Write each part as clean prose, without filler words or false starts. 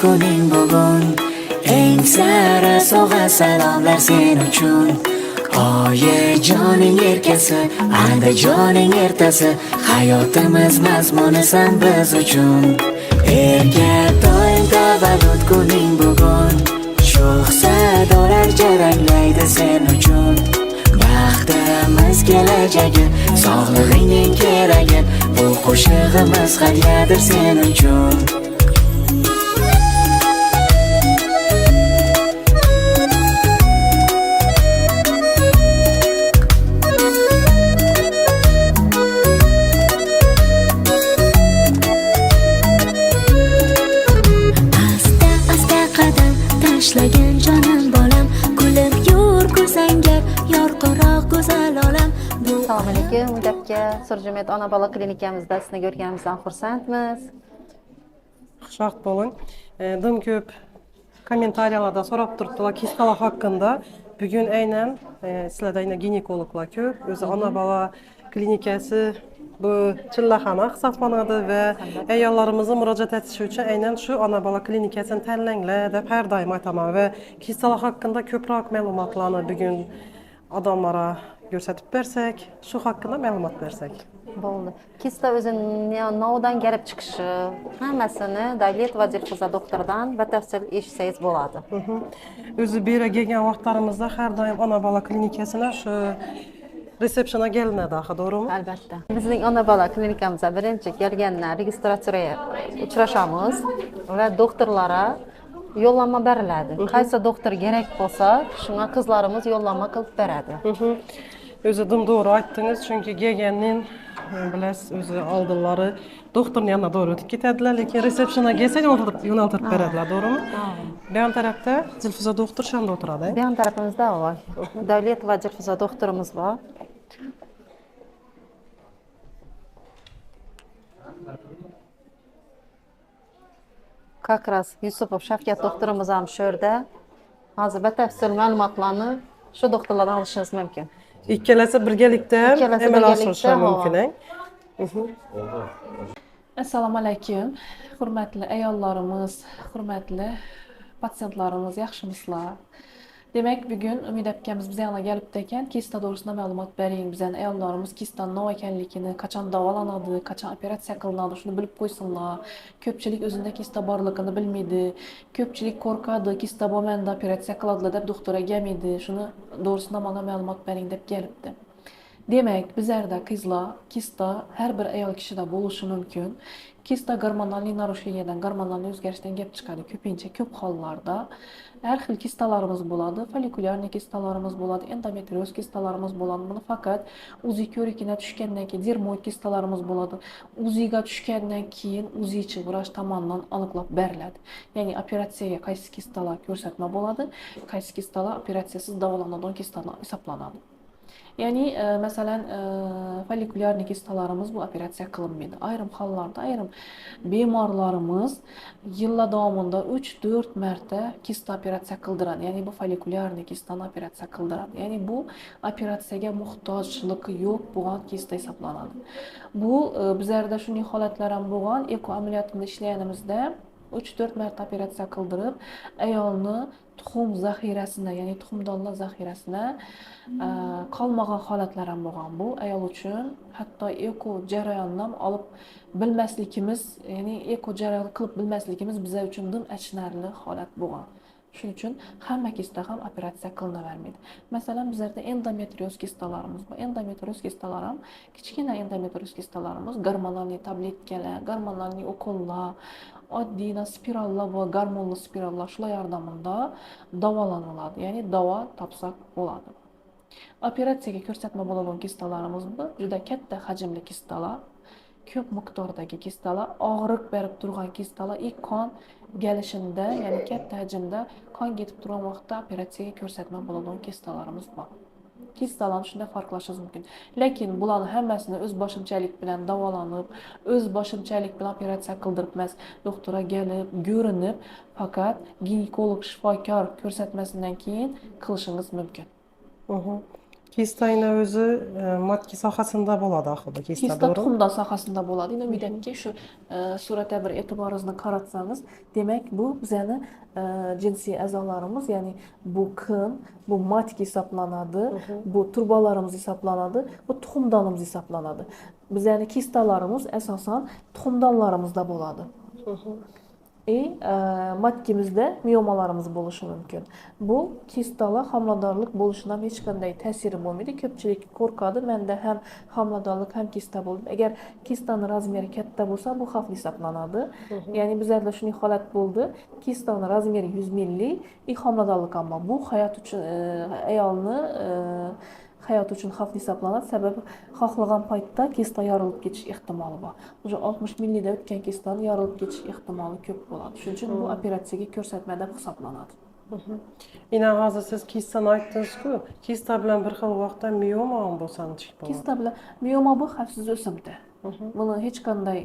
Kuning bugun. Eng sara sovg'a salomlar sen uchun. Oyijoning erkasi, adajoning ertasi, hayotimiz mazmunisan biz uchun. Erkatoy, tavallud kuning bugun. Sho'x sadolar jaranglaydi sen uchun. Baxtimiz kelajagi, sog'lig'ingning keragi, bu qo'shig'imiz hadyadir sen uchun. Asta asta qadam tashlagan jonim bolam, kulib yur, kulsangar yorqinroq go'zal olam. Bu Assalomu alaykum, Umid aka. Surjumet ona bola klinikamizda sizni ko'rganimizdan xursandmiz. Xushvaqt bo'ling. Dim ko'p kommentariyalarda so'rab turibdilar kistalar haqida. Bugun aynan sizlarda aynan ginekologlar ko'p. O'zi ona bola klinikasi bu chillaxona hisoblanadi va ayollarimizni murojaat etishi uchun aynan shu ona bola klinikasini tanlanglar deb har doim aytaman va kistalar haqida ko'proq ma'lumotlarni bugun odamlarga ko'rsatib bersak, shu haqida ma'lumot bersak. Bo'ldi. Kista o'zi novdan kelib chiqishi, hammasini Davletova Dilfuza doktordan batafsil eshitsangiz bo'ladi. O'zi bu yerga kelgan vaqtlarimizda har doim ona bola klinikasina shu resepsiona kelinadi axir, to'g'rimi? Albatta. Bizning ona bola klinikamizga birinchi kelgandan registratsiyaga uchrashamiz va doktorlarga yo'llanma beriladi. Qaysi doktor kerak bo'lsa, shunga qizlarimiz yo'llanma qilib beradi. O'zi dim to'g'ri aytdingiz, chunki kelganning bilasiz, o'zi oldinlari doktorni yoniga to'g'ri o'tib ketadilar, lekin resepsiona kelsa yo'naltirib beradilar, to'g'rimi? Bu yon tarafda Dilfuza doktor shunda o'tiradi. Bu yon tarafimizda bor. Davletova Dilfuza doktorimiz bor. Как раз Yusupov Shavkat doktorimiz ham shu yerda. Hozir batafsil ma'lumotlarni shu doktorlardan olishingiz mumkin. Ikkalasi birgalikda Ikkalasi amalga birgalikda, oshirishi ha. mumkin. Assalomu alaykum, hurmatli ayollarimiz, hurmatli patsientlarimiz, yaxshimisizlar? Demak, bugun Umid akamiz bizni yoniga kelibdi ekan, kista to'g'risida ma'lumot bering. Bizani ayollarimiz kistani nima ekanligini, qachon davolanadi, qachon operatsiya qilinadi, shuni bilib qo'ysinlar. Ko'pchilik o'zida kista borligini bilmaydi. Ko'pchilik qo'rqadi, kista bo'lmanda operatsiya qiladilar deb doktorga kelmaydi. Shuni to'g'risida menga ma'lumot bering deb kelibdi. Demak, bizlarda qizlar kista har bir ayol kishida bo'lishi mumkin. Kista gormonalniy нарушениyadan, gormonalniy o'zgarishdan kelib chiqadi. Ko'pincha ko'p hollarda har xil kistalarimiz bo'ladi, follikulyarniy kistalarimiz bo'ladi, endometrioz kistalarimiz bo'ladi. Buni faqat UZI ko'rikina tushgandan keyin dermoid kistalarimiz bo'ladi. UZIga tushgandan keyin UZIchi vrach tomonidan aniqlab beriladi. Ya'ni operatsiyaga qaysi kistalar ko'rsatma bo'ladi, qaysi kistalar operatsiyasiz davolanadigan kistalar hisoblanadi. Ya'ni masalan, follikulyarniy kistalarimiz bu operatsiya qilinmaydi. Ayrim hollarda ayrim bemorlarimiz yillar davomida 3-4 marta kista operatsiya qildiradi. Ya'ni bu follikulyarniy kistani operatsiya qildiradi. Ya'ni bu operatsiyaga muhtojligi yo'q bo'lgan kista hisoblanadi. Bu bizlarda shunday holatlar ham bo'lgan. Eko amaliyotida ishlaganimizda 3-4 marta operatsiya qildirib, ayolni tuxum zaxirasini, ya'ni tuxumdonlar zaxirasini qolmagan holatlar ham bo'lgan. Bu ayol uchun hatto eko jarayonni ham olib bilmasligimiz, ya'ni eko jarayonni qilib bilmasligimiz bizlar uchun dim achinarli holat bo'lgan. Shuning uchun hamma kista ham operatsiya qilinavermaydi. Masalan, bizlarda endometrioz kistalarimiz bor. Endometrioz kistalar ham kichkina endometrioz kistalarimiz gormonalniy tabletkalar, gormonalniy ukollar, oddiy spirallar va gormonli spirallar shular yordamida davolaniladi. Ya'ni davo topsak bo'ladi. Operatsiyaga ko'rsatma bo'ladigan kistalarimiz bu juda katta hajmli kistalar, ko'p miqdordagi kistalar, og'riq berib turgan kistalar, ilk qon kelishinda, ya'ni katta hajmda qon ketib turgan vaqtda operatsiyaga ko'rsatma bo'ladigan kistalarimiz bor. Kistalarni shunday farqlashingiz mumkin. Lekin bularni hammasini o'z boshimchalik bilan davolanib, o'z boshimchalik bilan operatsiya qildirib emas, doktorga kelib, ko'rinib, faqat ginekolog shifokor ko'rsatmasidan keyin qilishingiz mumkin. Kistayni o'zi матки sohasida bo'ladi axir kista, Kista to'g'rimi? Tuxumdon sohasida bo'ladi. Endi Umid aka, shu suratga bir e'tiboringizni qaratsangiz, demak, bu bizani jinsiy a'zolarimiz, ya'ni bu qin, bu матка hisoblanadi, bu trubalarimiz hisoblanadi, bu tuxumdonimiz hisoblanadi. Bizani kistalarimiz asosan tuxumdonlarimizda bo'ladi. И матка mizda miomalarimiz bo'lishi mumkin. Bu kistalar homiladorlik bo'lishidan ham hech qanday ta'siri bo'lmaydi. Ko'pchilik qo'rqadi, menda ham homiladorlik, ham kista bo'ldi. Agar kistani размер i katta bo'lsa, bu xavfli hisoblanadi. Ya'ni bizlarda shunday holat bo'ldi. Kistani размер i 100 milli и homiladorlik ham bor. Bu hayot uchun ayolni hayot uchun xavfli hisoblanadi. Sababi xohlagan paytda kista yorilib ketish ehtimoli bor. Уже 60 millida o'tgan kistani yorilib ketish ehtimoli ko'p bo'ladi. Shuning uchun bu operatsiyaga ko'rsatma deb hisoblanadi. Ina hozir siz kistani aytdingiz-ku, kista bilan bir xil vaqtda mioma ham bo'lsa nechik bo'ladi? Kista bilan mioma bu xavfsiz o'simta. Buni hech qanday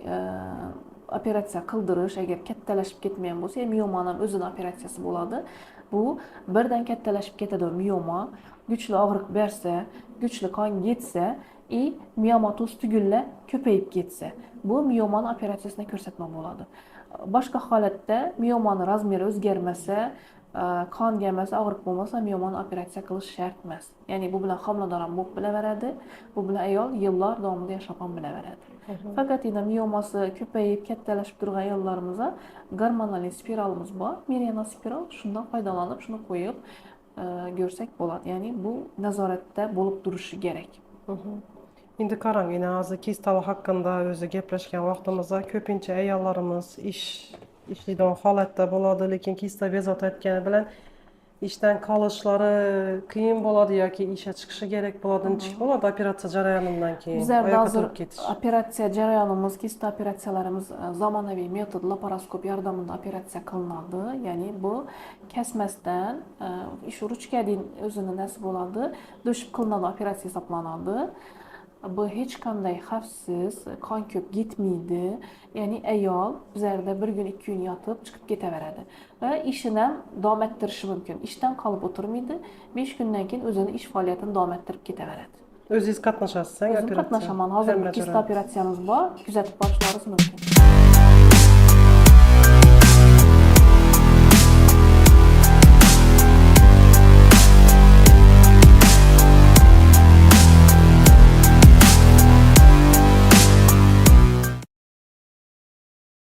operatsiya qildirish, agar kattalashib ketmagan bo'lsa, miomani ham o'zini operatsiyasi bo'ladi. Bu birdan kattalashib ketadi mioma, kuchli og'riq bersa, kuchli qon ketsa и miomatoz tugunlar ko'payib ketsa, bu miomani operatsiyasini ko'rsatma bo'ladi. Boshqa holatda miomani размер i o'zgarmasa, qon kelmasa, og'riq bo'lmasa, miomani operatsiya qilish shart emas. Ya'ni bu bilan homilador ham bo'lib bilaveradi, bu bilan ayol yillar davomida yashab ham bilaveradi. Faqatgina miomasi ko'payib, kattalashib turgan ayollarimizda gormonal spiralimiz bor, Mirena spiral, shundan foydalanib, shuni qo'yib ko'rsak bo'ladi. Ya'ni bu nazoratda bo'lib turishi kerak. Endi qarang, ina hozir kistalar haqida o'zi gaplashgan vaqtimizda ko'pincha ayollarimiz ish ishlaydigan holatda bo'ladi, lekin kista bezovta aytgani bilan ishdan qolishlari qiyin bo'ladi yoki ishga chiqishi kerak bo'ladi. Nechik bo'ladi operatsiya jarayonidan keyin Bizlarda oyoqqa hozir turib ketish? Operatsiya jarayonimiz, kista operatsiyalarimiz zamonaviy metod, laparoskop yordamida operatsiya qilinadi. Ya'ni bu kesmasdan, shu ruchkadin o'zini nasi bo'ladi, do'shib qilinadi operatsiya hisoblanadi. Bu hech qanday xavfsiz, qon ko'p ketmaydi. Ya'ni ayol bizlarda bir kun, 2 kun yotib chiqib ketaveradi va ishini ham davom ettirishi mumkin. Ishdan qolib o'tirmaydi, 5 kundan keyin o'zini ish faoliyatini davom ettirib ketaveradi. O'zingiz qatnashasiz O'zim operatsiya? qatnashaman. Hozir bir Hamma kista jarayonda. Operatsiyamiz bor, kuzatib borishlaringiz mumkin.